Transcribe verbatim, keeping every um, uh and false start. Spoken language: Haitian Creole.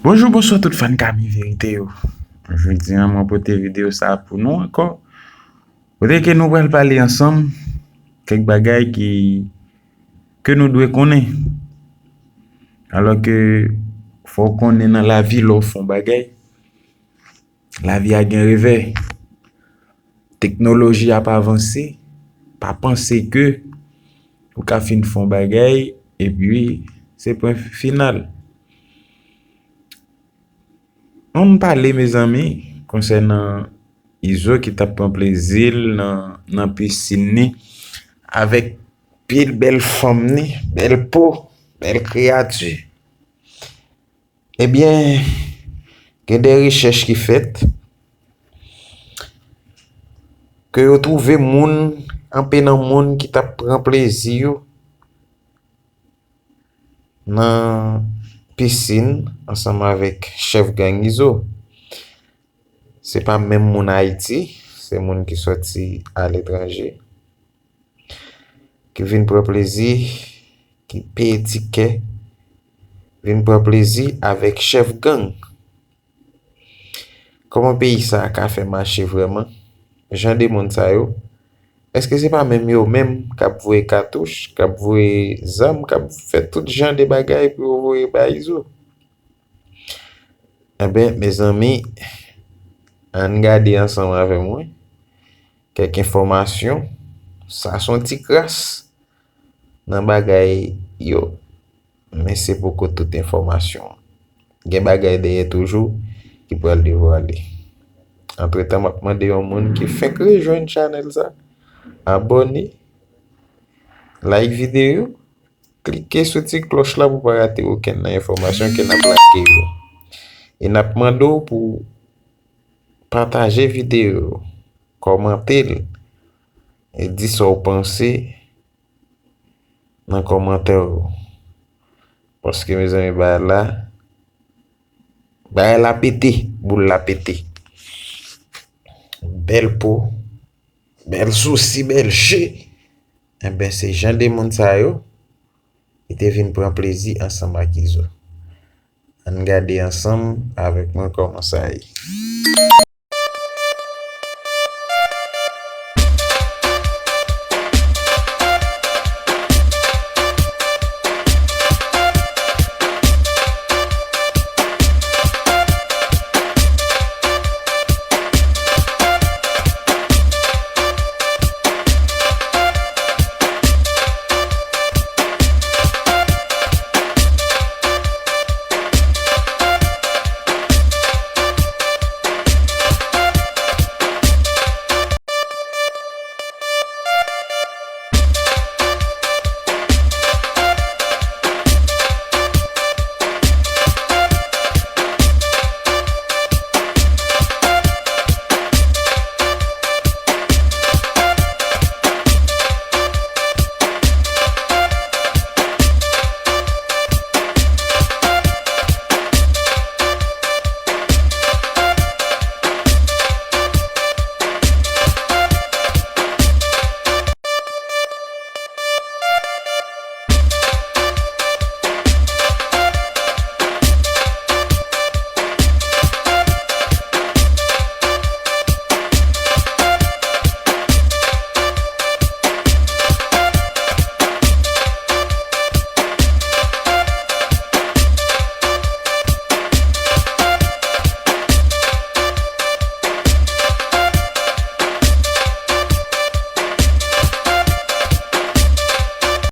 Bonjou, bonswa tout fan Kami Verite yo. Jodi a, mwen pote videyo sa a pou nou ankò. Kote ke nou pral pale ansanm kèk bagay ki, ke nou dwe konnen. Alò ke fò w konnen nan lavi lè w fè yon bagay, lavi a gen revè. Teknoloji ap avanse, pa panse ke ou ka fin fè yon bagay epi se pwen final. Ann pale, mezanmi, konsènan Izo ki t ap pran plezi l nan, nan pisin li avèk pye bèl fanm li, bèl po, bèl kreyati. Ebyen, gen de rechèch ki fèt ke yo twouve moun, anpe nan moun ki t ap pran plezi yo nan pisin ansanm avèk chèf gang Izo. Se pa menm moun Ayiti, se moun ki sòti aletranje, ki vin pran plezi, ki peye tikè, vin pran plezi avèk chèf gang. Kòman peyi sa a ka fè mache vrèman? Jan de moun sa yo, èske se pa menm yo menm k ap voye katouch, k ap voye zam, k ap fè tout jan de bagay pou yo voye bay Izo? Enben, mezanmi, ann gade ansanm avè mwen kèk enfòmasyon. Sa se yon ti kras nan bagay yo, men se poko tout enfòmasyon. Gen bagay dèyè toujou ki pral devwale. Antretan, m ap mande yon moun ki fenk rejwenn chanèl sa, abòne, like videyo, klike sou ti klòch la pou w pa rate okenn nan enfòmasyon ke n ap lage yo. E n ap mande w pou w pataje videyo, kòmante l, e di sa w panse nan kòmantè yo. Paske, mezanmi, bagay la, bagay la pete, boul la pete. Bèl po, bèl sousi, bèl je. Enben, se jan de moun sa yo ki te vin pran plezi ansanm ak Izo. Ann gade ansanm avèk mwen kòman sa ye.